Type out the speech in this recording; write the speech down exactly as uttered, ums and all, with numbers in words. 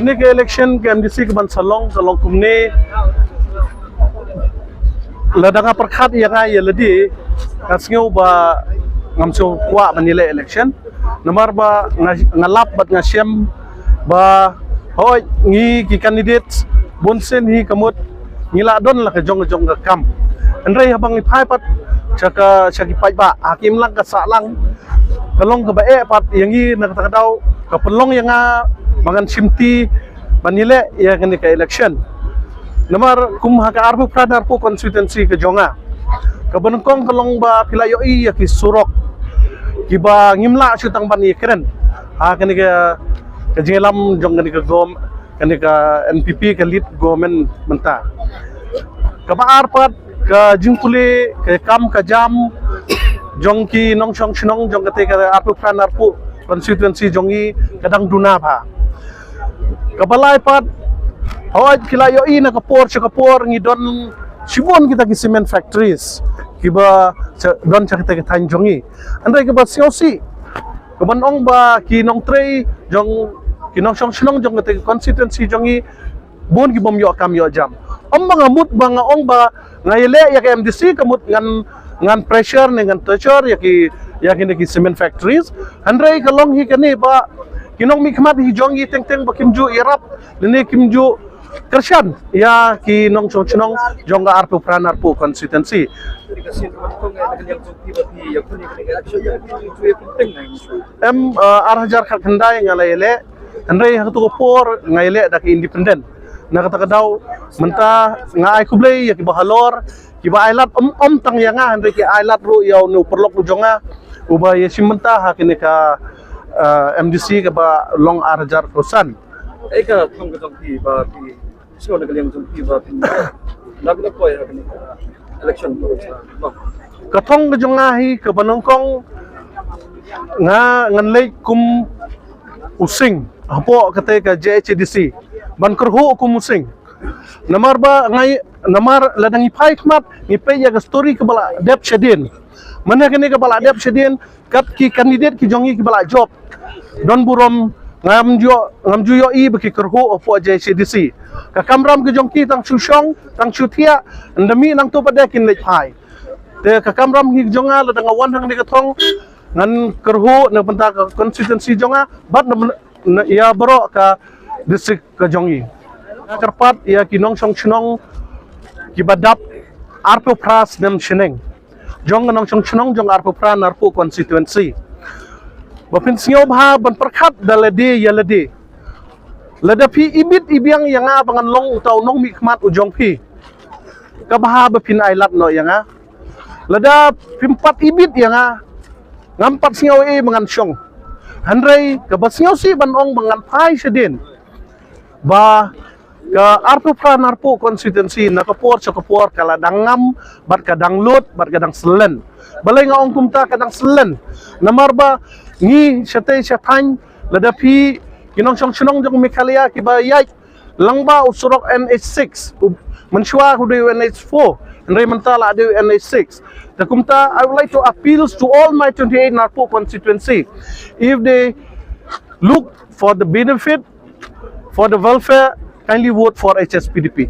Ka election ka M D C ka ban sa long, ka long kumne. Lada nga pyrkhat ïa nga ïa lade, nga sngew ba ngam shu kwah ban ïaleh election. Namar ba nga, nga lap bad nga shem ba hoi ngi ki candidate bun sien hi ka mut ngi la don la ka jong ka jong ka kam. Hynrei haba ngi phai pat sha ka, sha ki paidbah ha ki imlang ka sahlang, ka long kaba eh pat ïa ngi na kata ka daw, ka pynlong ïa nga ba ngan shimti ban ïaleh ïa kane ka election. Namar kum ha ka arphew phra arphew constituency ka jong nga, kaba nyngkong ka long ba phi la ïohi ïa ki surok kiba ngim lah shuh tang ban ïakren ha kane ka, ka jingïalam jong kane ka gov, kane ka N P P ka lead government mynta. Kaba ar pat, ka jingpule ka kam ka jam jong ki nongshong shnong jong kata ka arphew phra arphew constituency jong ngi ka dang duna bha. Kaba lai pat, hoi phi la ïohi na ka por sha ka por ngi don shibun kita ki cement factories kiba sha, don sha kita ki thaiñ jong ngi. Hynrei kaba sngewsih, kaban ong ba ki nongtrei jong, ki nongshong shnong jong kata ki constituency jong ngi bun ki bym ïoh kam ïoh jam. Ym ba nga mut ba nga ong ba nga ïaleh ïa ka M D C ka mut ngan, ngan pressure ne ngan torture ïa ki, ïa kine ki cement factories. Hynrei ka long hi kane ba ki nongmihkhmat hi jong ngi teng teng ba kim ju ïarap ne kim ju kyrshan ïa ki nongshong shnong jong ka arphew phra arphew constituency. Em, eh, ar hajar khatkhyndai nga la ïaleh, hynrei ha katu ka por nga ïaleh da ka independent. Na kata ka daw mynta nga ai khublei ïa kiba halor, kiba ai lad ym, ym tang ïa nga hynrei ki ai lad ruh ïa une u paralok u jong nga uba ïashim bynta ha kane ka, eh, M D C kaba long ar hajar arphew san. Ei ka thong ka jong phi ba phi sngewna ka liang jong phi ba phi na ka poi ha kane ka election. Ka thong ka jong nga hi kaba nyngkong, nga ngan leit kum u sing hapoh kata ka J H A D C ban kyrhuh kum u sing. Namar ba ngai, namar lada ngi phai khmat ngi peit ïa ka story kaba la dep shadien. Mane kane kaba la dep shadien, kat ki candidate ki jong ngi kiba la jop, don burom, ngam ju, ngam ju ïohi ba ki kyrhuh hapoh J H A D C. Ka kamram ki jong ki tang shu shong, tang shu thiah, ynda mih nangto pat de kin leit phai. Te ka kamram ki jong nga lada nga wan hangne ka thong, ngan kyrhuh na bynta ka constituency jong nga bad na, na ïa baroh ka district ka jong ngi. Nga kyrpad ïa ki nongshong shnong kiba dap arphew phra snem shaneng jong ka nongshong shnong jong arphew phra arphew constituency ba phin sngewbha ban pyrkhat da lade ïa lade. Lada phi ibit ibiang ïa nga ba ngan long uta u nongmihkhmat u jong phi, ka bha ba phin ai lad noh ïa nga. Lada phim pat ibit ïa nga, ngam pat sngew ei ba ngan shong. Hynrei kaba sngewsih ban ong ba ngan phai shadien ba ka arphew phra arphew constituency na ka por sha ka por ka la dang ngam bad ka dang lut bad ka dang syllen. Balei nga ong kumta ka dang syllen? Namar ba ngi shatei shathaiñ, lada phi ki nongshong shnong jong Meghalaya kiba ïaid lang ba u surok N H six, u, mynshuwa u dei u N H four, hynrei mynta la dei u N H six. Te kumta, I would like to appeal to all my twenty-eight arphew constituency, if they look for the benefit, for the welfare, kindly vote for H S P D P.